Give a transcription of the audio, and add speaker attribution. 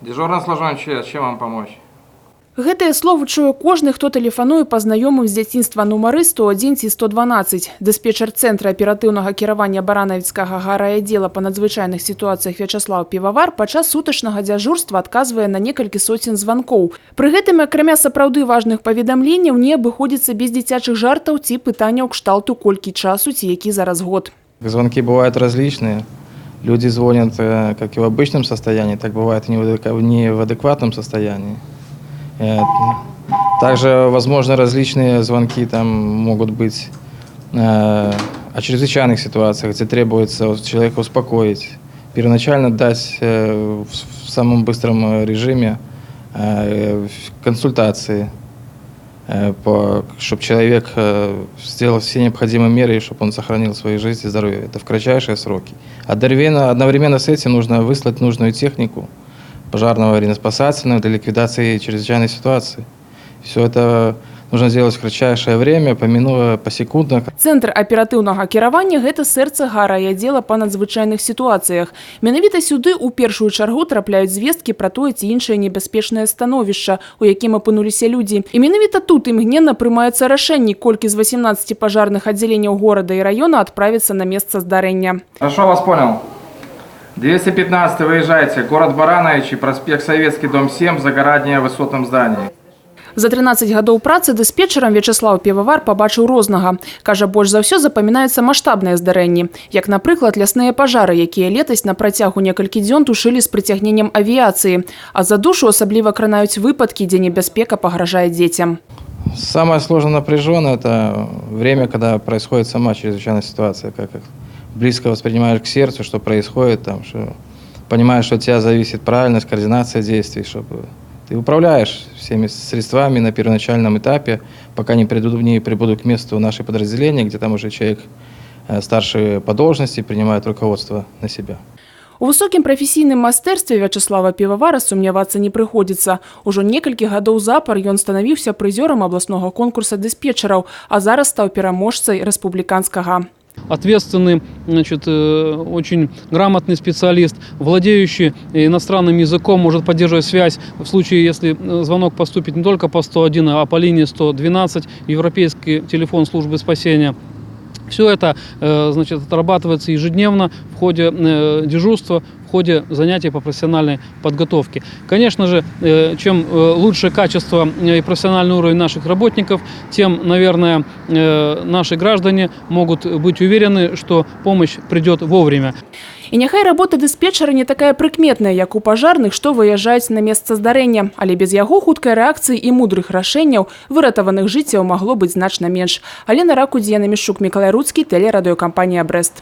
Speaker 1: Дежурная служба МЧС, чем вам помочь?
Speaker 2: Гэтае слово чуе кожны, хто тэлефануе па знаёмым з дзяцінства нумары 101 ці 112. Дыспетчар цэнтра аператыўнага кіравання Баранавіцкага гарайаддзела па надзвычайных сітуацыях Вячаслаў Півавар падчас сутачнага дзяжурства адказвае на некалькі соцень званкоў. Пры гэтым, акрамя сапраўды важных паведамленняў, не абыходзіцца без дзіцячых жартаў ці пытанняў кшталту, колькі часу ці які зараз год.
Speaker 1: Звонки бывают различные. Люди звонят как и в обычном состоянии, так бывает и не в адекватном состоянии. Также, возможно, различные звонки там могут быть о чрезвычайных ситуациях, где требуется человека успокоить, первоначально дать в самом быстром режиме консультации, чтобы человек сделал все необходимые меры, чтобы он сохранил свою жизнь и здоровье. Это в кратчайшие сроки. Одновременно с этим нужно выслать нужную технику пожарного, аварийно-спасательную для ликвидации чрезвычайной ситуации. Все это нужно сделать в кратчайшее время, посекундно.
Speaker 2: Цэнтр аператыўнага кіравання — гэта сэрца гарайаддзела па надзвычайных сітуацыях. Менавіта сюды ў першую чаргу трапляюць звесткі пра тое ці іншае небяспечнае становішча, у якім апынуліся людзі. І менавіта тут імгненна прымаюцца рашэнні, колькі з 18 пажарных аддзяленняў горада і раёна адправіцца на месца здарэння.
Speaker 1: Хорошо, вас понял. 215, выезжайте. Город Барановичи, проспект Советский, дом 7, загорание в высотном здании.
Speaker 2: За 13 гадоў працы дыспетчарам Вячаслаў Півавар пабачыў рознага. Кажа, больш за ўсё запамінаюцца маштабныя здарэнні, як, напрыклад, лясныя пажары, якія летась на працягу некалькі дзён тушылі з прыцягненнем авіяцыі. А за душу асабліва кранаюць выпадкі, дзе небяспека пагражае дзецям.
Speaker 1: Самое сложно напряженное – это время, когда происходит сама чрезвычайная ситуация, как их близко воспринимаешь к сердцу, что происходит там, что понимаешь, что от тебя зависит правильность, координация действий, чтобы ты управляешь всеми средствами на первоначальном этапе, пока не прибудут к месту наши подразделения, где там уже человек старше по должности принимает руководство на себя.
Speaker 2: У высокім прафесійным майстэрстве Вячаслава Півавара сумнявацца не прыходзіцца. Ужо некалькі гадоў запар ён станавіўся прызёрам абласнога конкурса дыспетчараў, а зараз стаў пераможцай рэспубліканскага.
Speaker 3: Ответственный, значит, очень грамотный специалист, владеющий иностранным языком, может поддерживать связь в случае, если звонок поступит не только по 101, а по линии 112, европейский телефон службы спасения. Все это, значит, отрабатывается ежедневно в ходе дежурства, в ходе занятий по профессиональной подготовке. Конечно же, чем лучше качество и профессиональный уровень наших работников, тем, наверное, наши граждане могут быть уверены, что помощь придет вовремя.
Speaker 2: І няхай работа дыспетчара не такая прыкметная, як у пажарных, што выязджаюць на месца здарэння, але без яго хуткай рэакцыі і мудрых рашэнняў выратаваных жыццяў магло быць значна менш. Алена Ракудзена, Мішук, Мікалай Руцкі, тэлерадыёкампанія «Брэст».